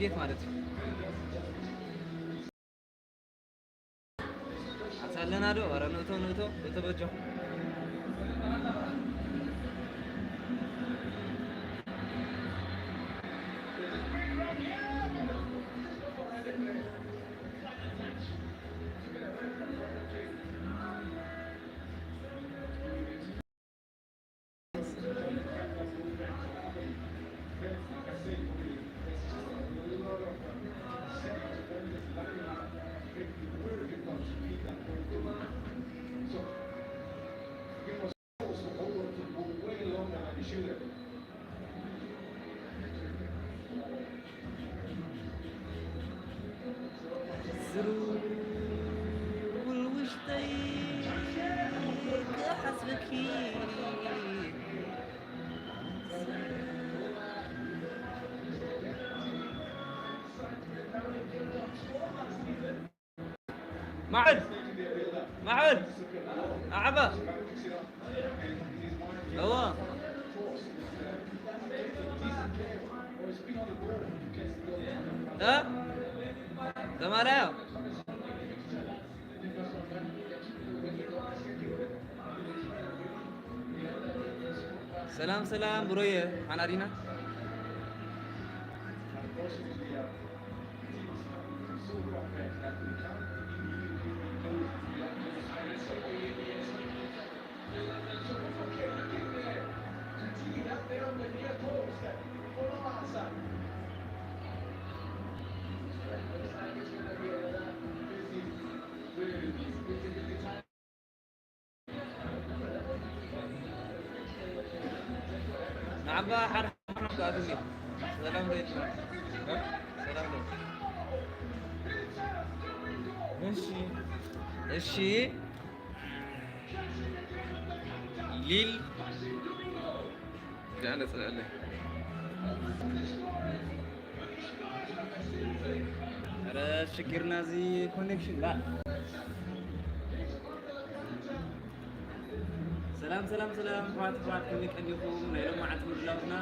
ቤት ማለት እዩ። ኣታ ኣለና ዶ? ኧረ ንእቶ፣ ንእቶ፣ ንእቶ በጃኹም። ዝርውል ውሽጠይ ክሓስበኪ። ማዕበል! ማዕበል! ኣዕባ! እዋ! እ? ተማላዮ! ሰላም ሰላም ብሮየ፣ ሓና ዲና? ንዓባ ሓደ ሓደ ክኣትኒ። ሰላም ዘይትብል። ሰላም ዘይትብል። እሺ። እሺ። ሊል ጃነ ጽለለ። ኧረ ሽግርና እዚ ኮኔክሽን ዳ። ሰላም፣ ሰላም፣ ሰላም፣ ኣሕዋት፣ ኣሕዋት፣ ከመይ ቀኒኹም? ናይ ሎማዓንቲ ምድላውና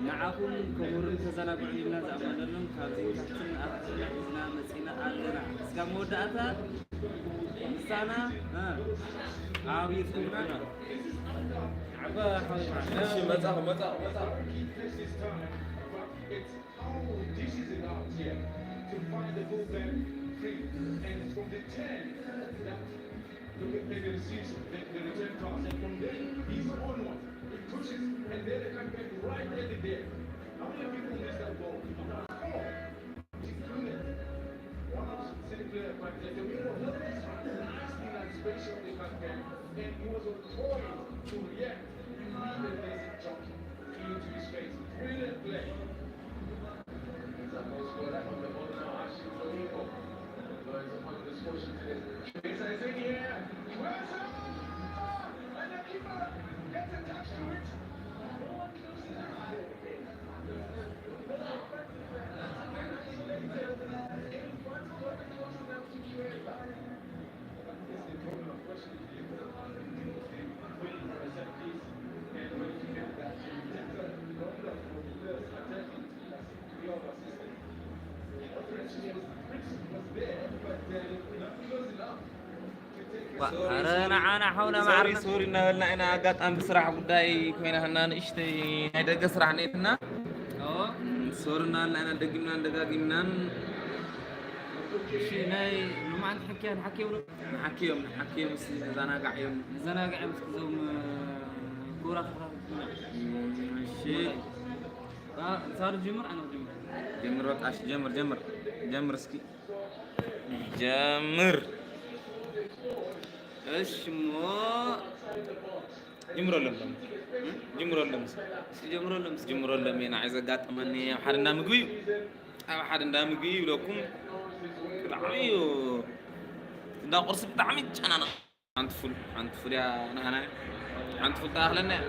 ንዓኹም ከምህሩን ከዘናግዑን ኢልና ዝኣመነሎም ካብዚ ካብትን ኣፍትና ሒዝና መጺና ኣለና። እስካብ መወዳእታ ምሳና፣ እ፣ ኣብ ይጽንሑና። ዓባ ሓወይ፣ እሺ፣ መጻኹ፣ መጻኹ፣ መጻኹ። How this is an art here to find the movement free and from the ten that look at maybe the season, the, the return pass, and from there he's on one. He pushes and then the back right at the day. How many people miss that ball? About four. He's brilliant. One of the player, but the Domino held his hand nicely and spatially back then, and he was on point to react immediately as he jumped into his face. Brilliant play. ዋ፣ ሶሪ፣ ኣረ ሶሪ። ንዓና ሓውና ሶሪ፣ ማዕርና። ሶሪ እናበልና ኢና። ኣጋጣሚ ብስራሕ ጉዳይ ኮይና ህና ንእሽተይ ናይ ደገ ስራሕ ነይትና። ኦ። ሶሪ እናበልና ኢና ደጊምናን ደጋጊምናን። እሺ፣ ናይ ሎማዓንቲ ሕክያ ንሓክዮም ዶ? ንሓክዮም፣ ንሓክዮም፣ እስኪ ንዘናጋዕዮም። ንዘናጋዕዮም እስኪ እዞም፣ እ፣ ክቡራት ተኸታተልትና። እሺ። አ፣ ንሳሩ ጀምር፣ ኣነ ጀምር። ጀምር፣ በቃ፣ እሺ፣ ጀምር፣ ጀምር። ጀምር እስኪ። ጀምር። እሺ፣ እሞ ጅምረሎም፣ እ? ጅምረሎም እስኪ። እስኪ ጅምረሎም እስኪ። ጅምረሎም፣ እየ ንዓይ ዘጋጠመኒ ኣብ ሓደ እንዳ ምግቢ እዩ። ኣብ ሓደ እንዳ ምግቢ ይብለኩም፣ ብጣዕሚ እዩ፣ እንዳ ቁርሲ ብጣዕሚ ይጨናነቕ። ሓንቲ ፉል፣ ሓንቲ ፉል እያ ናህና፣ ሓንቲ ፉል ተኣኽለና እያ።